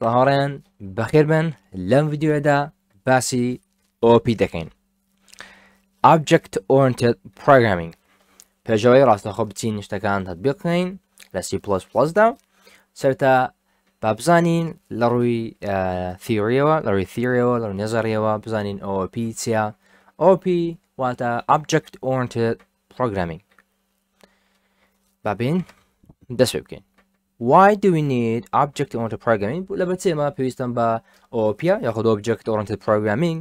سڵاو هاوڕێیان بەخێربێن لەم ڤیدیۆدا باسی OOP دەکەین Object Oriented Programming. پێشەوەی ڕاستەخۆ بچین شتەکان تطبیق بکەین لە C++ دا، سەرتا با بزانین لە ڕووی theory ەوە، لە ڕووی theory ەوە، لە ڕووی نەزەریەوە بزانین OOP چییە. OOP واتە Object Oriented Programming. با بین دەست پێ بکەین. Why do we need Object Oriented Programming؟ لەبەر چی ئێمە پێویستم بە OOP یاخود Object Oriented Programming؟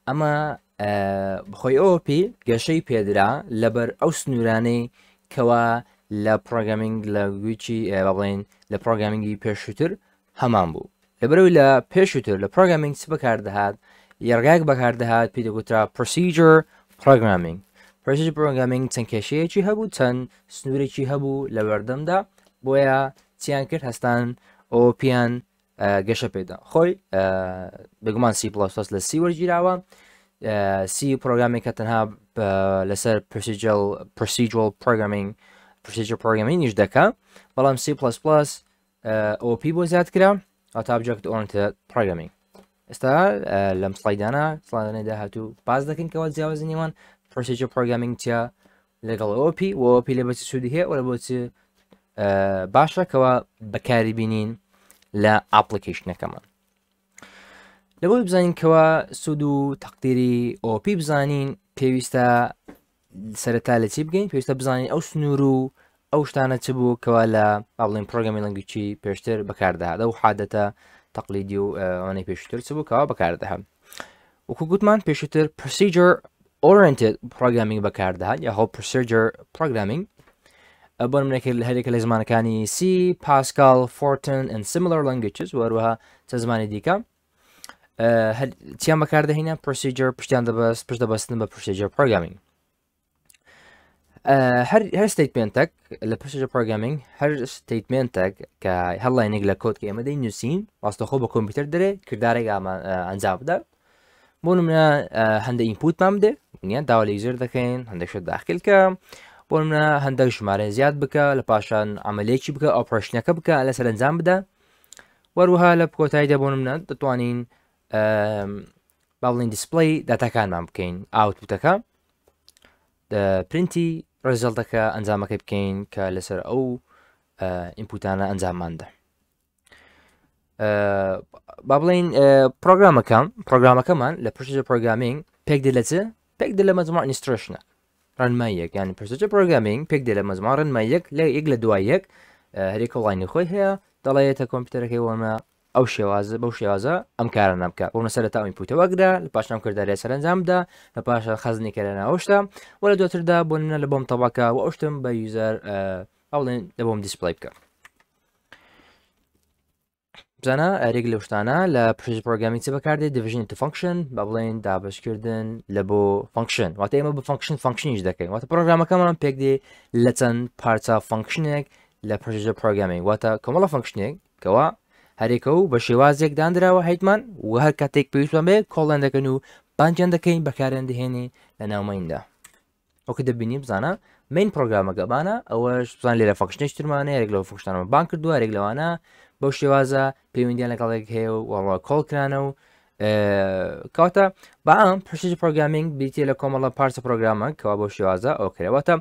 ئەمە بخۆی OOP گەشەی پێدرا لەبەر ئەو سنوورانەی کەوا لە programming لە ویچی با بڵێین لە programming ی پێشووتر هەمان بوو. لەبەرەوەی لە پێشووتر لە programming چ بەکاردەهات؟ یاڕگایەک بەکاردەهات پێی دەگوترا Procedure Programming. Procedure Programming چەند کێشەیەکی هەبوو، چەند سنوورێکی هەبوو لە بەردەمدا، بۆیە چیان کرد؟ هەستان OOP یان گەشە پێدا. خۆی بێگومان C plus plus لە C وەرگیراوە. C پرۆگرامێکە تەنها لەسەر procedural programming، procedure programming یش دەکا، بەڵام C plus plus OOP بۆ زیاد کرا، ئەوتا Object Oriented Programming. ئێستا لەم سلایدانە، سلایدانەی داهاتوو باس دەکەین کەەوە جیاوازی نێوان Procedure Programming چیە لەگەڵ OOP و OOP لە بەچ سوودی هەیە و لە بۆچ باشە کەەوە بەکاری بینین لە application ەکەمان. لەبۆی بزانین کەوا سوود و تەقدیری OOP بزانین، پێویستە سەرەتا لە چی بگەین؟ پێویستە بزانین ئەو سنوور و ئەو شتانە چ بوو کەوا لە با بڵێن programming language ی پێشتر بەکاردەهات، ئەو حادەتە تەقلیدی و ئەوانەی پێشتر چ بوو کەوا بەکاردەهات. وەکو گوتمان پێشتر Procedure Oriented Programming بەکاردەهات یاخۆ Procedure Programming، بۆ نمونەکە لە هەرێکە لە زمانەکانی C، Pascal، Fortran and similar languages و هەروەها چەند زمانی دیکە چیان بەکاردەهینە؟ Procedure پشتیان دەبەست، پشت دەبەستن بە Procedure Programming. هەر statement ێک لە Procedure Programming، هەر statement ێک کە هەر line ێک لە کۆد کە ئێمە دەی نووسین، ڕاستەخۆ بە کۆمپیوتەر دەرێ کردارێک ئەنجام بدات. بۆ نمونە هەندێک input مان بدێ، نییە داوا لە user دەکەین هەندێک شت داخل کە، بۆ نمونە هەندێک ژمارە زیاد بکە، لە پاشان عملیەکی بکە، operation ەکە بکە لەسەر ئەنجام بدە. وەروەها لە کۆتاییدا بۆ نمونە دەتوانین با بڵێین display داتاکانمان بکەین، output ەکە، print ی result ەکە، ئەنجامەکەی بکەین کە لەسەر ئەو input انە ئەنجامماندا. با بڵین پرۆگرامەکەمان لە procedure programming پێک دێ لە چ؟ پێک دێ لە مەجموع instruction ە ڕێنماییەک، یعنی procedure programming پێک دێ لە مەجموع ڕێنماییەک لە یەک لە دوای یەک، هەرێکە line ی خۆی هەیە، دەڵێتە کۆمپیوتەرەکەی وەمە ئەو شێوازە بەو شێوازە ئەم کارە نامکە. بۆ سەرەتا ئەو input ە وەگرە، لە پاشان کردارێ سەرەنجام بدە، لە پاشان خەزنی کە لە ناوشتە و لە دواتردا بۆ منە لە بۆم تەباکە و ئەو شتم بە user ئەوڵێن لە بۆم display بکە. بزانە ئەرێک لەو شتانە لە procedure programming چ بەکاردێت؟ Division to function، با بڵێن دابەشکردن لە بۆ function، واتە ئێمە بە function function یش دەکەین، واتە پرۆگرامەکەمان پێک دێ لە چەند پارچە function ێک لە procedure programming، واتە کۆمەڵە function ێک کەوا هەرێکە و بە شێوازێک دانراوە هەیتمان و هەر کاتێک پێویستمان بێ call یان دەکەن و بانگیان دەکەین، بەکاریان دەهێنین لە ناو main دا. وەکو دەبینی بزانە main پرۆگرامەکە بانە، ئەوەش بزان لێرە function ێک ترمانە، یەک لەو function انەوە بان کردووە، یەک لەوانە بەو شێوازە پەیوەندیان لەگەڵێک هەیە و وەڕوە call کرانە و کەواتە بەعام procedure programming بریتە لە کۆمەڵە پارچە پرۆگرامە کەوا بۆ شێوازە ئەوکرێوەتە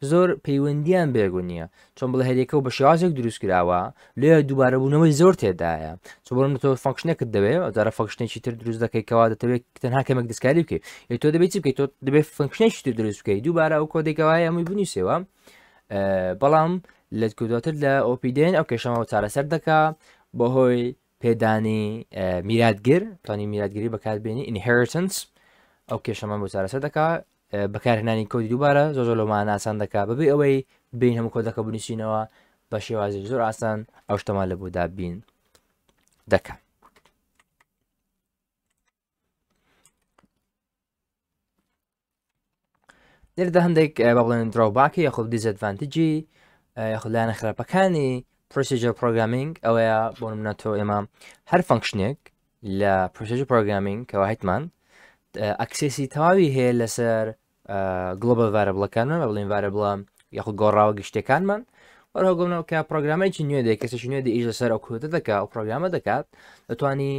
زۆر پەیوەندیان بێگو نییە، چۆن بڵێ هەریەکە و بە شێوازێک دروست کراوە، لێ دووبارەبوونەوەی زۆر تێدایە. چۆن بڵێم تۆ function ێکت دەوێ، جارە function ێکی تر دروست دەکەی کەوا دەتەوێت تەنها کەمێک دەستکاری بکەیت، تۆ دەبێت چی بکەیت؟ تۆ دەبێت function ێکی تر دروست بکەیت، دووبارە ئەو کۆدێکەوە هەمووی بنووسێەوە. بەڵام لە دواتر لە OOP دێن ئەو کێشەمەوە چارەسەر دەکا بەهۆی پێدانی میراتگر، توانی میراتگری بەکاربێنی inheritance، ئەو کێشەمان بۆ چارەسەر دەکا. بەکارهێنانی کۆدی دووبارە زۆر زۆر لەمان ئاسان دەکا، بەبێ ئەوەی بین هەموو کۆدەکە بنووسینەوە، بە شێوازی زۆر ئاسان ئەو شتەمان لە بۆ دابین دەکا. لێرەدا هەندێک با بڵێن drawback ی یاخود disadvantage ی یاخود لایەنە خراپەکانی procedure programming ئەوەیە، بۆ نمونە تۆ ئێمە هەر function ێک لە procedure programming کەوا هەیتمان access ی تەواوی هەیە لەسەر global variable ەکانمان، بە بڵێن variable ە یاخود گۆڕاوە گشتەکانمان. وەرها گۆمنەوە کە پرۆگرامێکی نوێ دێ، کەسێکی نوێ دێ ئیش لەسەر ئەو کۆدە دەکا، ئەو پرۆگرامە دەکات، دەتوانی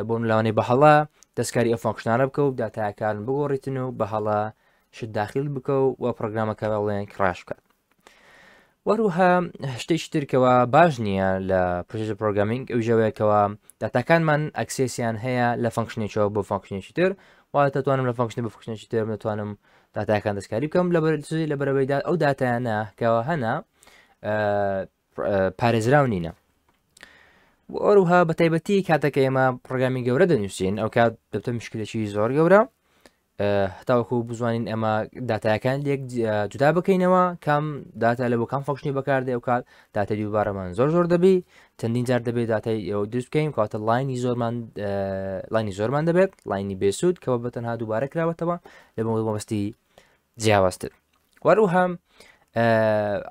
بۆ لەوانەیە بە هەڵە دەستکاری ئەو function انە بکە و داتاکان بگۆڕیتن و بە هەڵە شت داخل بکە و وە پرۆگرامەکە بڵێن crash بکات. وەروها شتێکی ترکەوە باش نییە لە procedure programming ئەوژەوەیەکەوە داتاکانمان access یان هەیە لە function ێکەوە بۆ function ێکی تر، واتە دەتوانم لە function بۆ function ێکی تر دەتوانم داتاکان دەستکاری بکەم لەبەر لەبەرەوەیدا ئەو داتایانە کەەوە هەنا پارێزراو نینە. وەروها بە تایبەتی کاتەکە ئێمە پرۆگرامی گەورە دەنووسین ئەو کات دەبتە مشکلێکی زۆر گەورە هەتاوەکو بزانین ئەمە داتاکان لێک جودا بکەینەوە، کام داتا لە بۆ کام function ی بەکاردێ. ئەو کات داتای دووبارەمان زۆر زۆر دەبی، چەندین جار دەبێت داتای ئەو دروست بکەین، کاتە line ی زۆرمان line ی زۆرمان دەبێت، line ی بێسوود کەەوە بە تەنها دووبارە کراوەتەوە لە بۆ مەبەستی جیاوازتر. وەروها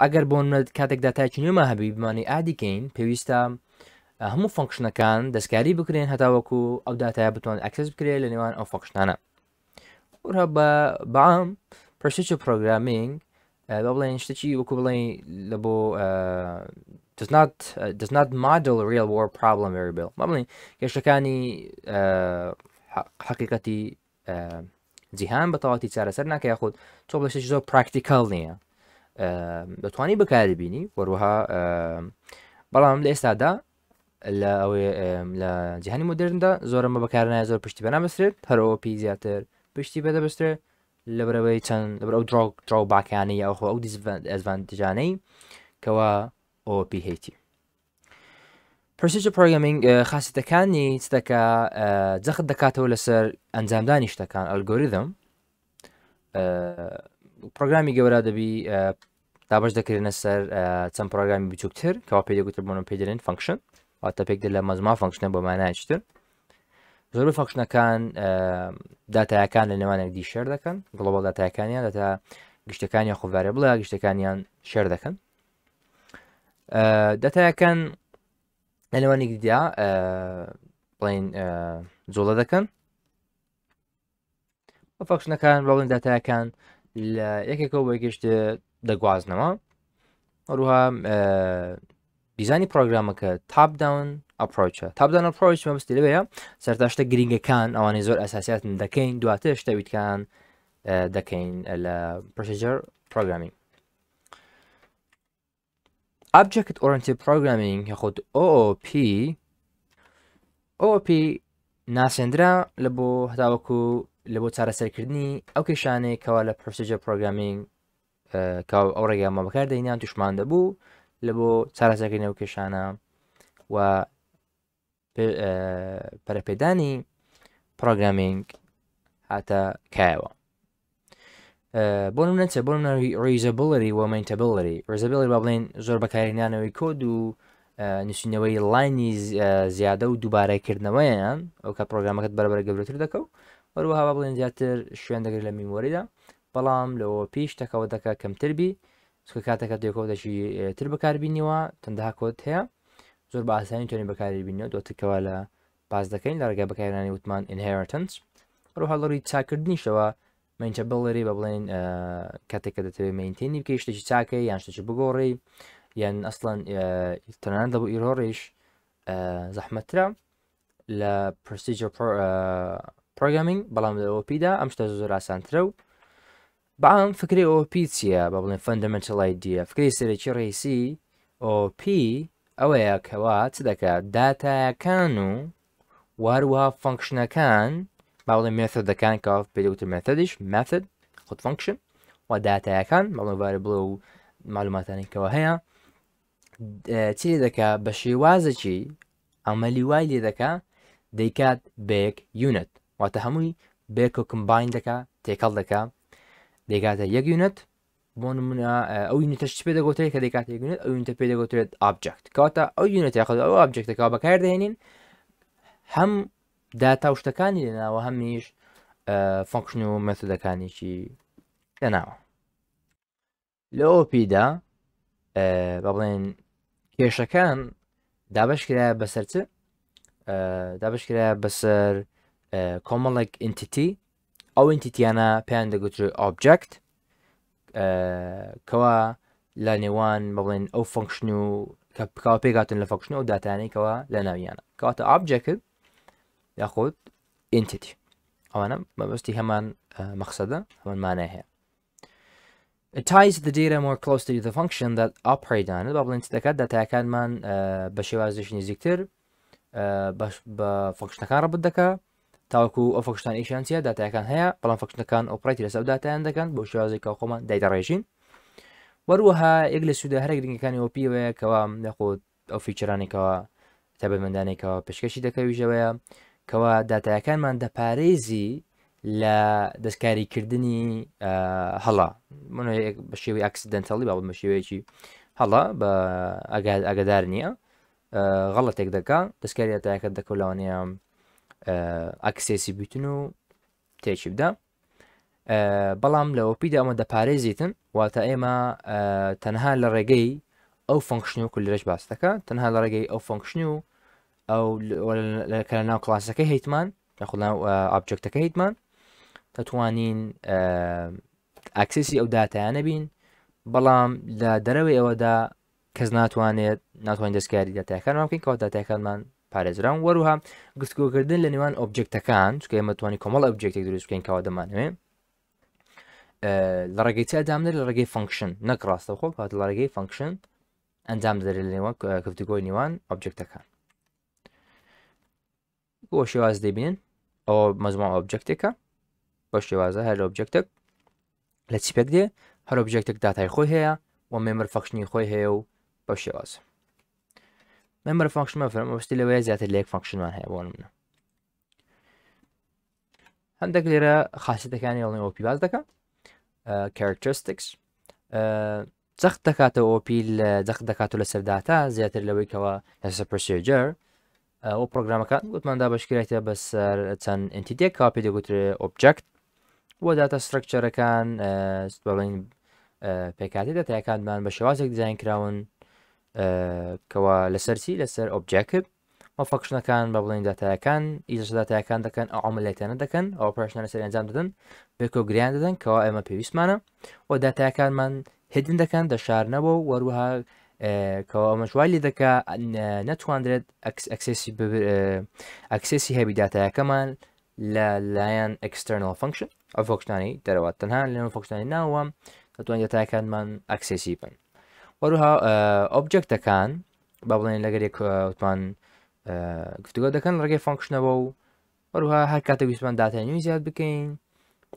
ئەگەر بۆ کاتێک داتایکی نوێما هەبی بمانی add ی کەین، پێویستە هەموو function ەکان دەستکاری بکرێن هەتاوەکو ئەو داتایە بتوان access بکرێت لە نێوان ئەو function انە. وەرها بە بەعام procedure programming بە بڵێن شتێکی وەکو بڵێن لە بۆ does not model real world problem very well، ما بڵێن کێشەکانی حقیقەتی جیهان بە تەواتی چارەسەر ناکە، یاخود تۆ بڵێ شتێکی زۆر practical نییە. دەتوانی بەکاری بینی وەروەها، بەڵام لە ئێستادا لە ئەوەی لە جیهانی مۆدرندا زۆرەمە بەکارنایە، زۆر پشتی بە نابەسترێت، هەرەوە پی زیاتر پشتی بەدەبسترێت لەبەرەوەی چەند لەبەر ئەو drawback انەی ئەو خۆ ئەو disadvantage انەی کەوا OOP هەیتی. Procedure Programming خاصیتەکانی چ دەکا؟ جەخت دەکاتەوە لەسەر ئەنجامدانی شتەکان، ئەلگۆریتم. پرۆگرامی گەورە دەبی دابش دەکرێنە سەر چەند پرۆگرامی بچووکتر کەوا پێ دەگوتر بۆنە پێ دەرێن function، واتە پێک لە مەزما function ە بۆ مانایەکی تر. زۆربەی function ەکان داتایەکان لە نێوان یەکدی share دەکەن، global داتایەکانیان، داتا گشتەکانیان خۆ variable گشتەکانیان share دەکەن. داتایەکان لە نێوان یەکدیدا بڵین جوڵە دەکەن. function ەکان بڵێن داتایەکان لە یەکێکەوە بۆ یەکێشت دەگوازنەوە. هەروها دیزانی پرۆگرامەکە top down approach ە. top down approach مەبەستی لەوەیە سەرتا شتە گرنگەکان ئەوانەی زۆر ئەساسیاتن دەکەین، دواتر شتە ویتکان دەکەین لە procedure programming. Object Oriented Programming یاخود OOP. OOP ناسێندرا لە بۆ هەتاوەکو لە بۆ چارەسەرکردنی ئەو کێشانەی کەوا لە Procedure Programming کە ئەو ڕێگامە بەکار دەینان توشمان دەبوو، لە بۆ چارەسەرکردنی ئەو کێشانە و پەرەپێدانی programming هاتە کایەوە. بۆ نمونە چ؟ بۆ نمونە reusability و maintainability. Reusability با بڵێن زۆر بەکارهێنانەوەی کۆد و نووسینەوەی line ی زیادە و دووبارەکردنەوەیان ئەو کە پرۆگرامەکەت بەرەبەرە گەورەتر دەکە و هەروەها با بڵێن زیاتر شوێن دەگرێت لە memory دا. بەڵام لەوە پیش تەکەوە دەکە کەمتر بی، چونکە کاتێکە دێکۆدەشی تر بەکاربینیوە چەندەها کۆد هەیە زۆر بە ئاسانی توانین بەکاری بینەوە، دواترکەوە لە باس دەکەین لە ڕێگای بەکارهێنانی وتمان inheritance. هەروەها لە ڕووی چاکردنیشەوە maintainability بە بڵێن کاتێک کە دەتەوێت maintain ی بکەی، شتێکی چاکەی یان شتێکی بگۆڕی یان ئەسڵەن تەنانەت لە بۆ error یش زەحمەترە لە procedure programming، بەڵام لە OOP دا ئەم شتە زۆر ئاسانترە. و بەعام فکری OOP چییە؟ بە بڵێن fundamental idea، فکری سەرەکی ڕئیسی OOP ئەوەیە کەوا چ دەکات؟ داتایەکان و واروها function ەکان، با بڵێن method ەکان کە پێ دەگوترێت method یش، method خود function، و داتایەکان بەڵێ variable و معلوماتانی کەەوە هەیە چی لێ دەکا؟ بە شێوازێکی عملی وای لێ دەکا دەیکات بەیەک unit، واتە هەمووی بێک و combine دەکا، تێکەڵ دەکا، دەیکاتە یەک unit. بۆ نمونە ئەو unit ەش چ پێ دەگوترێت کە دەیکاتە یەک unit؟ ئەو unit ە پێ دەگوترێت object. کەواتە ئەو unit یاخود ئەو object ەکە بەکار دەهێنین هەم داتا و شتەکانی لەناوە، هەمیش function و method ەکانیشی لەناوە. لە OOP دا بە بڵێن کێشەکان دابش کرایە بەسەر چ؟ دابش کرایە بەسەر کۆمەڵێک entity. ئەو entity یانە پێیان دەگوترێت object کەوا لە نێوان بڵێن ئەو function و کە بکەوە پێکاتن لە function و داتانێکەوە لە ناویانە. کەواتە object یاخود entity ئەوانە مەبەستی هەمان مەقسەدە، هەمان مانای هەیە. It ties the data more closely to the function that operate on it. با بڵێن چ دەکات؟ داتاکانمان بە شێوازێکی نزیکتر بە function ەکان ڕەبت دەکات، تاوەکو ئەو function ان ئیشیان چیە، داتاکان هەیە بەڵام function ەکان operate لەسەر ئەو داتایان دەکەن بۆ شێوازێک کە خۆمان دایدەڕێژین. وەروەها یەک لە سوودە هەرە گرنگەکانی OOP ەوەیە کەوا یاخود ئەو feature انێکەوە تایبەتمەندانێکەوە پێشکەشی دەکەویژەوەیە کەوا داتایەکانمان دەپارێزی لە دەستکاریکردنی هەڵا بە شێوەی accidentally، با بە شێوەیەکی هەڵا بە ئاگادار نییە غەڵەتێک دەکا، دەستکاری داتایەکە دەکەوت، لەوانەیە access ی بیتن و تێکی بدا. بەڵام لە OOP دا ئەمە دەپارێزیتن، واتە ئێمە تەنها لە ڕێگەی ئەو function و کولرەش باس دەکە، تەنها لە ڕێگەی ئەو function و ئەو کە لە ناو کلاسەکەی هەیتمان یاخود ناو object ەکە هەیتمان دەتوانین access ی ئەو داتایانە بین، بەڵام لە دەرەوەی ئەوەدا کەس ناتوانێت، ناتوانین دەستکاری داتاکانمان بکەین، کەوا داتاکانمان پارێزراون. وەروها گفتوگۆکردن لە نێوان object ەکان، چونکە ئێمە توانین کۆمەڵ object ێک دروست بکەین کەوا دەمانەوێت لە ڕێگەی چی ئەنجام دەدرێت؟ لە ڕێگەی function، نەک ڕاستەوخۆ، کەواتە لە ڕێگەی function ئەنجام دەدرێت لە نێوان گفتوگۆی نێوان object ەکان. بۆ شێواز دەبینن ئەوە مەجموع object ێکە بە شێوازە، هەر object ێک لە چی پێک دێ، هەر object ێک داتای خۆی هەیە و member function ی خۆی هەیە و بە شێوازە member function مەفرم مەبەستی لەوەیە زیاتر لە یەک function مان هەیە. بۆ نمونە هەندێک لێرە خاصیتەکانی ئەڵێن OOP باس دەکە، characteristics. جەخت دەکاتەوە OOP جەخت دەکاتەوە لەسەر داتا زیاتر لەوەی کەەوە لەسەر procedure. ئەو پرۆگرامەکان گوتمان دابەشکرێتە بەسەر چەند entity ێک کەوا پێ دەگوترێ object و data structure ەکان، بڵین پێکاتی داتایەکانمان بە شێوازێک دیزاین کراون کەوا لەسەر چی؟ لەسەر object و function ەکان بە بڵێن داتایەکان ئیش داتایەکان دەکەن، ئەو عملیاتانە دەکەن، ئەو operation ە لەسەر ئەنجام دەدەن، بێکۆ گریان دەدەن کەوا ئێمە پێویستمانە و داتایەکانمان hidden دەکەن، دەشارنەوە و وەروەها کەوا ئەمەش وای لێ دەکا نەتواندرێت access ی هەبی داتایەکەمان لە لایەن external function، ئەو function انی دەرەوە، تەنها لەناو function انی ناوە دەتوانین داتایەکانمان access ی بن. وەروها object ەکان با بڵێن لەگەر یەک وتمان گفتوگۆ دەکەن ڕێگەی function ەوە و وەروها هەر کاتێک ویستمان داتای نوێ زیاد بکەین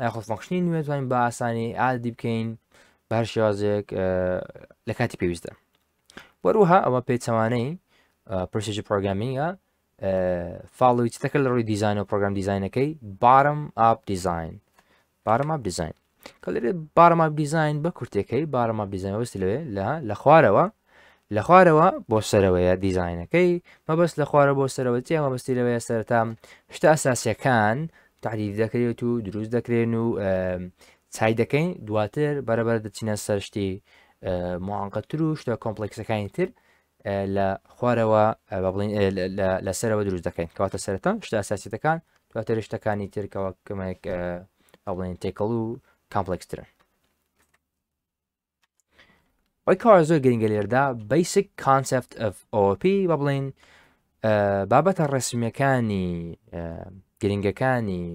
یاخود function ی نوێ توانین بە ئاسانی add ی بکەین بە هەر شێوازێک لە کاتی پێویستدا. وەروها ئەوە پێچەوانەی procedure programming ە، follow ی چ دەکرد لە ڕووی دیزاین و پرۆگرام دیزاینەکەی؟ bottom up design. bottom up design کە لێرە bottom up design بە کورتەکەی bottom up design مەبەستی لەوێ لە خوارەوە، لە خوارەوە بۆ سەرەوەیە دیزاینەکەی. مەبەست لە خوارە بۆ سەرەوە چیە؟ مەبەستی لەوەیە سەرەتا شتە ئەساسیەکان تعریف دەکرێت و دروست دەکرێن و چای دەکەین، دواتر بەرەبەر دەچینە سەر شتی معقدتر و شتە complex ەکانی تر لە خوارەوە بە بڵین لە سەرەوە دروست دەکەین. کەواتە سەرەتا شتە ئەساسیەکان، دواتر شتەکانی تر کەوا کەمێک بە بڵین تێکەڵ و complex ترن. ئەوەی کەوا زۆر گرنگە لێردا basic concept of OOP، بە بڵین بابەتە ڕسمیەکانی گرنگەکانی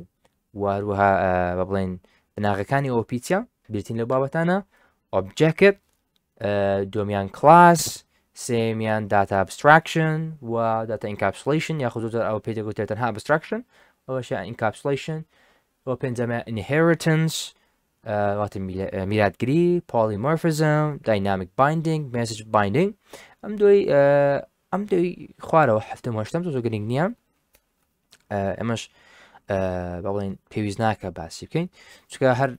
و هەروەها بە بڵین بناغەکانی OOP چیە؟ بریتین لەو بابەتانە: object، دووەمیان کلاس، سێمیان data abstraction و data encapsulation، یاخود زۆر ئەوە پێی دەگوترێت تەنها abstraction، ئەوەشە encapsulation، و پێنجەمە inheritance واتە میراتگری، polymorphism، dynamic binding، message binding. ئەم دوی خوارەوە هەفتم هەشتم زۆر گرنگ نییە، ئەمەش بە بڵێن پێویست ناکە باسی بکەین، چونکە هەر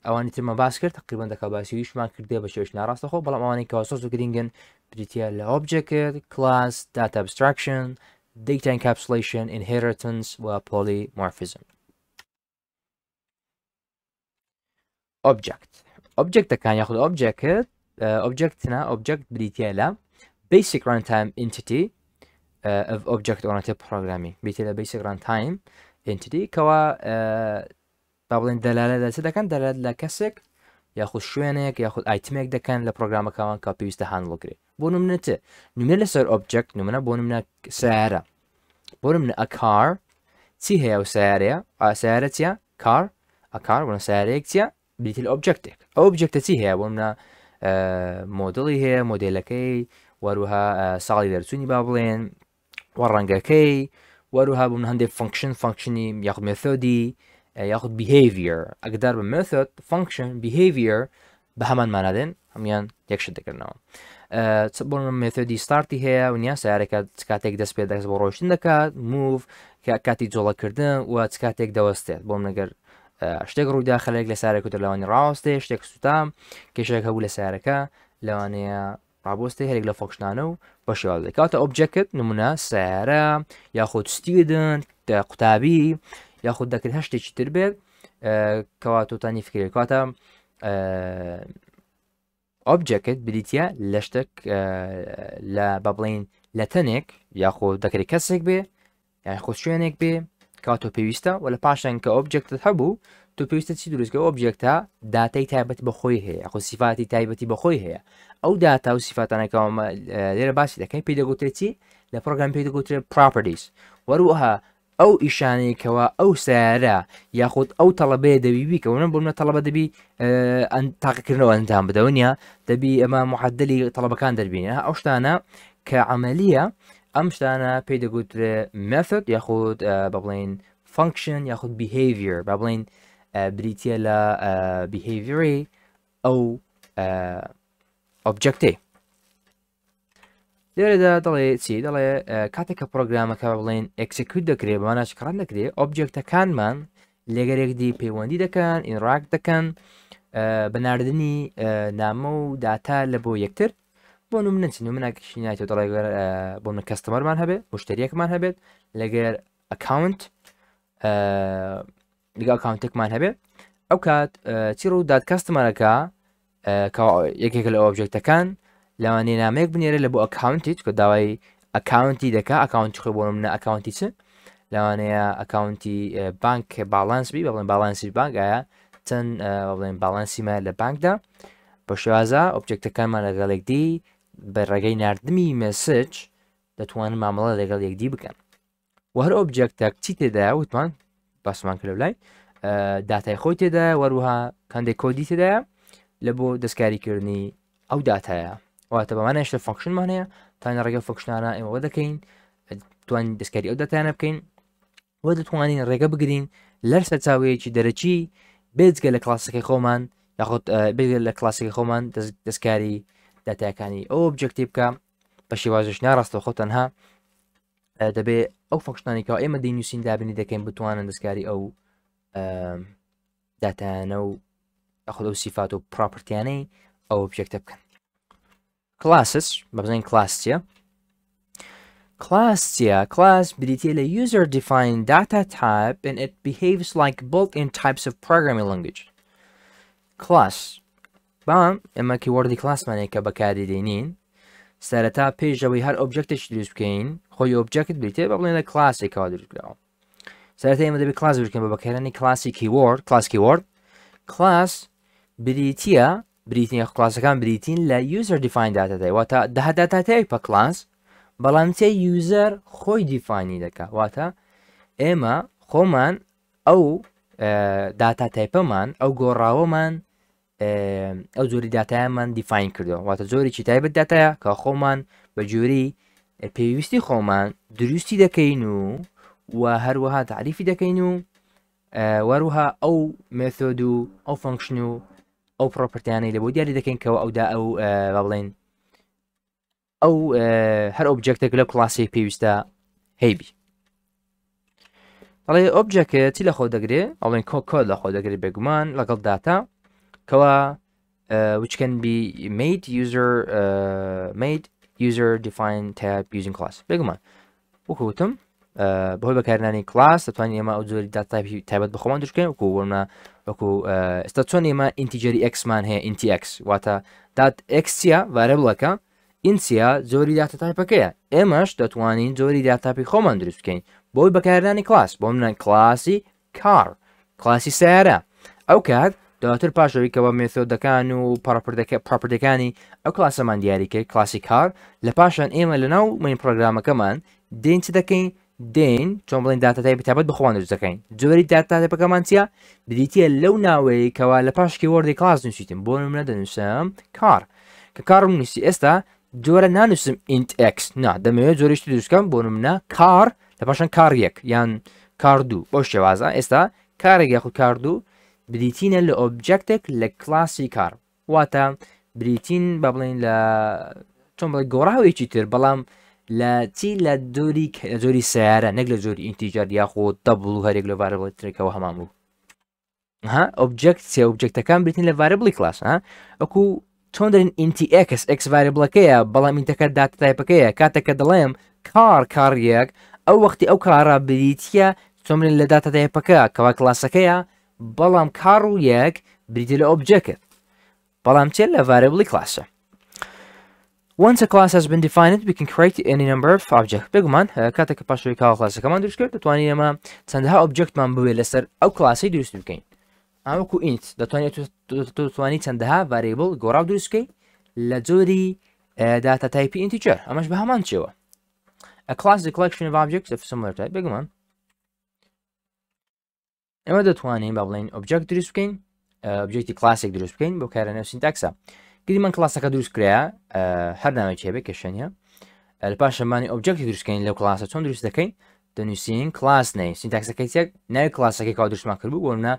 ئەوانی ترمە باس کرد تقریبا دەکا باسی ویشمان کردێ بە شێوەی ناڕاستەخۆ. بەڵام ئەوانەی کەوا زۆر گرنگن بریتە لە object، class، data abstraction، data encapsulation، inheritance و polymorphism. object، object ەکان یاخود object، object نا، object بریتە لە basic runtime entity of object oriented programming، بریتە لە basic runtime entity کەوا با بڵێن دەلالە لە چ دەکەن؟ دەلالەت لە کەسێک یاخود شوێنێک یاخود item ێک دەکەن لە پرۆگرامەکەمان کە پێویستە handle کرێ. بۆ نمونە چ نمونە لەسەر object؟ نمونە بۆ نمونە سیارە، بۆ نمونە a car چی هەیە؟ و سیارەیە، سیارە چیە؟ car، a car بۆ سیارەیەک چیە؟ بریتی لە object ێک. ئەو object ە چی هەیە؟ بۆ منە مۆدڵی هەیە، مۆدێلەکەی، وەروها ساڵی دەرچوونی با بڵێن و ڕەنگەکەی، وەروها بوون هەندێک function، function ی یاخود method ی یاخود behavior. ئەگدار بە method، function، behavior بە هەمان مانادێن، هەمان یەک شت دەکردنەوە. بۆ method ی start ی هەیە و نیە سیارەکە چ کاتێک دەست پێ دەست بۆ ڕۆشتن دەکات، move، کاتی جۆڵەکردن و چ کاتێک دەوەستێت. بۆ منەگەر شتێک ڕوویدا خەلێک لە سارێک و لەوانی ڕاوەستێ، شتێک سووتام، کێشێک هەبوو لە سارەکە، لەوانەیە ڕابۆستێ، هەرێک لە function انە و بە شێواز کاتە object نمونە سیارە یاخود student قوتابی یاخود دەکرێت هەر شتێکی تر بێت کەوا تۆتانی فکرێت. کاتە object بریتە لە شتێک لە بە بڵین لە تەنێک یاخۆ دەکرێت کەسێک بێ یان خۆ شوێنێک بێ کاتۆ پێویستە. و لە پاشان کە object ت هەبوو تۆ پێویستە چی دروستکە؟ object ە داتای تایبەت بە خۆی هەیە، خۆ سیفاتی تایبەتی بە خۆی هەیە. ئەو داتا و سیفاتانەکەەوە لێرە باسی دەکەین پێی دەگوترێت چی؟ لە پرۆگرام پێی دەگوترێت properties. وەروەها ئەو ئیشانەیەکەوە ئەو سیارە یاخود ئەو تەڵەبەیە دەبی بیکەونە، بۆ منە تەڵەبە دەبی تاقیکردنەوە ئەنجام بدەوە نیە، دەبی ئەمە معدلی تەڵەبەکان دەربینە، ئەو شتانە کە عملیە ئەم شتانە پێی دەگوترێ method یاخود بە بڵین function یاخود behavior، با بڵین بریتە لە behavior ی ئەو object ەی. لێرەدا دەڵێ چی؟ دەڵێ کاتێک کە پرۆگرامەکە بڵێن execute دەکرێت، بەماناش کڕان دەکرێت، object ەکانمان لەگەرێکدی پەیوەندی دەکەن، interact دەکەن بە ناردنی نامە و داتا لە بۆ یەکتر. بۆ نمونە چ نمونەکەشی نایتەوە؟ دەڵێ بۆ من customer مان هەبێت، مشتریەکمان هەبێت، لەگەر account لەگەڵ account ێکمان هەبێت، ئەو کات چی ڕوودات؟ customer ەکە یەکێک لە object ەکان لەوانەیە نامەیەک بنێرە لە بۆ account ی، چکە داوای account ی دەکا، account ی خۆی. بۆ منە account ی چ؟ لەوانەیە account ی بانک balance بی، بڵێن balance ی بانک ئایا چەند بڵێن balance ی مە لە بانکدا. بە شێوازە object ەکانمان لەگەڵ یەکدی بە ڕێگەی ناردنی message دەتوانن مامەڵە لەگەڵ یەکدی بکەن. و هەر object ێک چی تێدایە؟ وتمان باسمان کرد لای داتای خۆی تێدایە، وەروها کاندێک کۆدی تێدایە لە بۆ دەستکاریکردنی ئەو داتایە. واتە بەمانە شتە function مان هەیە تاە ڕێگە function انە ئێمەوە دەکەین توانین دەستکاری ئەو داتایانە بکەین و دەتوانین ڕێگە بگرین لەر سەرچاوەیەکی دەرەکی بێجگە لە کلاسەکەی خۆمان یاخود بێجگە لە کلاسەکەی خۆمان دەستکاری داتاکانی ئەو object ی بکە بە شێوازش ناڕاستەوخۆ. تەنها دەبێ ئەو function انی کە ئێمە دەینووسین دابنی دەکەین بتوانن دەستکاری ئەو داتایانە و یاخود ئەو سیفات و property انەی ئەو object ە بکەن. classes، بەبزانین کلاس چییە؟ کلاس چییە؟ کلاس بریتە لە user defined data type and it behaves like built-in types of programming language. کلاس بەڵام ئێمە keyword ی class مانەیە کە بەکاری دێنین سەرەتا پێشەوەی هەر object ێکی دروست بکەین. خۆی object بریتە بە بڵێن لە کلاسێکەوە دروست کراوە. سەرەتا ئێمە دەبێت کلاس دروست بکەین بە بەکارهێنانی کلاسی keyword، class keyword. کلاس بریتە بریتین کلاسەکان بریتین لە user defined data type، واتە دەها data type ە کلاس، بەڵام چێ user خۆی define ی دەکا. واتە ئێمە خۆمان ئەو data type ەمان، ئەو گۆڕاوەمان، ئەو جۆری داتایەمان define کردەوە. واتە جۆرێکی تایبەت داتایە کە خۆمان بە جۆری پێویستی خۆمان دروستی دەکەین و هەروەها تعریفی دەکەین و وەروها ئەو method و ئەو function و ئەو property انەی لە بۆ دیاری دەکەین کەەوە ئەودا ئەو با بڵێن ئەو هەر object ێک لە کلاسی پێویستە هەیبی. ئەڵێ object چی لە خۆ دەگرێ؟ ئەڵێن کۆ کۆد لە خۆ دەگرێت بێگومان لەگەڵ داتا کەوا which can be made user made user defined type using class. بێگومان وەکو وتم بەهۆی بەکارهێنانی کلاس دەتوانین ئێمە ئەو جۆری data تایبەت بە خۆمان دروست بکەین. وەکو وەرنە وەکو ئێستا چۆن ئێمە integer ی x مان هەیە، int x، واتە دات x چییە؟ variable ەکە. int چییە؟ جۆری data type ەکەیە. ئێمەش دەتوانین جۆری data type ی خۆمان دروست بکەین بۆی بەکارهێنانی کلاس، بۆ منە کلاسی car، کلاسی سیارە. ئەو کات دواتر پاش ئەوەی کەوا method ەکان و property ەکانی ئەو کلاسەمان دیاری کرد، کلاسی car، لە پاشان ئێمە لە ناو main پرۆگرامەکەمان دێین چ دەکەین؟ دێین چۆن بڵێن data type تایبەت بە خۆمان دروست دەکەین. جۆری data type ەکەمان چییە؟ بریتە لەو ناوەی کەوا لە پاش keyword ی class نووسیتم. بۆ نمونە دەنووسم car. کە car م نووسی، ئێستا جۆرە نانووسم int x، نا، دەمەوێت جۆریشتی دروستکەم، بۆ نمونە car لە پاشان car یەک یان car دوو، بەو شێوازە. ئێستا car ێک یاخود car دوو بریتینە لە object ێک لە کلاسی car، واتە بریتین بە بڵین لە چۆن بڵێ گۆڕاوێکی تر، بەڵام لە چی؟ لە جۆری لە جۆری سیارە، نەک لە جۆری integer یاخۆ double و هەرێک لە variable ترێکەوە هەمان بوو. ها، object سێ object ەکان بریتین لە variable ی کلاس. ها، وەکو چۆن دەرین int ی x، x variable ەکەیە، بەڵام int ەکە data type ەکەیە. کاتێک کە دەڵێم car car یەک، ئەو وەختی ئەو car ە بریتە چۆن بڵێن لە data type ەکە کەوا کلاسەکەیە، بەڵام car و یەک بریتە لە object، بەڵام چێ لە variable ی کلاسە. Once a class has been defined, we can create any number of objects. بێگومان کاتێک کە پاشەوەی کاوە کلاسەکەمان دروست کرد، دەتوانین ئێمە چەندەها object مان بوێ لەسەر ئەو کلاسی دروست بکەین. ئاوەکو int دەتوانێت دەتوانی چەندەها variable گۆڕاو دروست بکەیت لە جۆری data type ی integer، ئەمەش بە هەمان چێوە. A class is a collection of objects of similar type. بێگومان ئێمە دەتوانین با بڵێین object دروست بکەین، object ی کلاسێک دروست بکەین بۆ کارە نێو syntax ە. گریمان کلاسەکە دروست کرایە، هەر ناوێکی هەبێ کێشە نییە. لە پاشەمانی object ی دروستکەین لەو کلاسە. چۆن دروست دەکەین؟ دەنووسین class name، syntax ەکەی چێک ناوی کلاسەکەی کاو دروستمان کردبوو، بۆ نمونە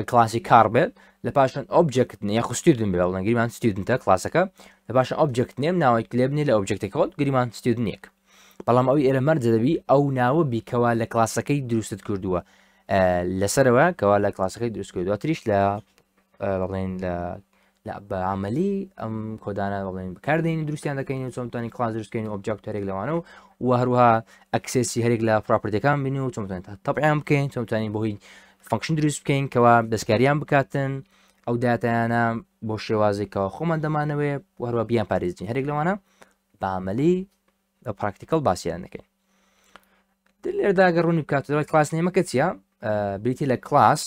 کلاسی car بێت، لە پاشان object name یاخود student بێ، بڵێن گریمان student ە کلاسەکە، لە پاشان object name ناوێک لێ بنێ لە object ەکەوە، گریمان student یەک. بەڵام ئەوی ئێرە مەرجە دەبی ئەو ناوە بیکەوە لە کلاسەکەی دروستت کردووە لەسەرەوە، کەوا لە کلاسەکەی دروست کردووە. تریش لە بڵێن لە بە عملی ئەم کۆدانە بڵێن بەکاردێنین، دروستیان دەکەین و چۆن توانین کلاس دروستکەین و object هەرێک لەوانە و هەروەها access ی هەرێک لە property ەکان بین و چۆن توانین تەبعیان بکەین، چۆن توانین بۆی function دروست بکەین کەوا دەستکاریان بکاتن ئەو داتایانە بۆ شێوازێکەوە خۆمان دەمانەوێ و هەروە بیان پارێزین. هەرێک لەوانە بە عملی بە practical باسییان دەکەین. لێردا گەر ڕوونی بکاتەوە class name ەکە چییە؟ بریتی لە کلاس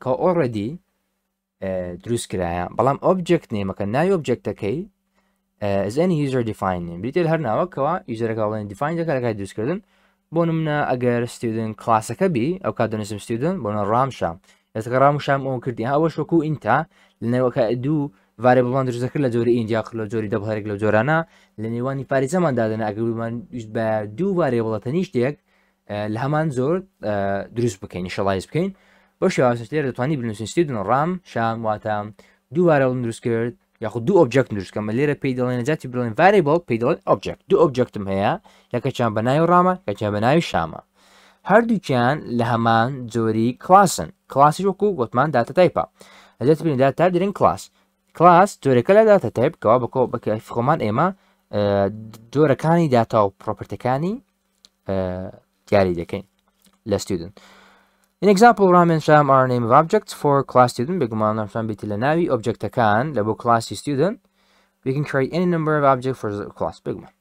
کە already دروست کرایە، بەڵام object name ەکە ناوی object ەکەی is any user defined name، بریتە لە هەر ناوەکەوە user ەکە بڵێن define دەکات لە کاتی دروستکردن. بۆ نمونە ئەگەر student کلاسەکە بی، ئەو کات دەنووسم student بۆ نە ڕام شام. ئێستا ڕام و شام ئەو کردی، ئەوەش وەکو int ە لە نێوەکە دوو variable مان دروست دەکرد لە جۆری int یاخود لە جۆری double، هەرێک لەو جۆرانە لە نێوانی پاریزەمان دادەنا. ئەگەر بمان ویست بە دوو variable ە تەنیشتێک لە هەمان زۆر دروست بکەین، initialize بکەین، بۆ شێوازش لێرە دەتوانی بنووسین student ڕام شام، واتە دوو variable دروست کرد یاخود دوو object دروست کەم. لێرە پێی دەڵێن جاتی بڵێن variable، پێی دەڵێن object. دوو object م هەیە، یەکەکیان بە ناوی ڕامە، یەکیان بە ناوی شامە، هەردووکیان لە هەمان جۆری کلاسن. کلاسیش وەکو گوتمان data type ە، لەجاتی بڵێن data type دەرێن کلاس. کلاس جۆرەکە لە data type کەوا بەکۆ بە خۆمان ئێمە جۆرەکانی داتا و property ەکانی دیاری دەکەین لە student. In example, Ram and Sham are name of objects for class student. بێگومان ڕام شام بریتی لە ناوی object ەکان لە بۆ کلاسی student. We can create any number of objects for the class. بێگومان.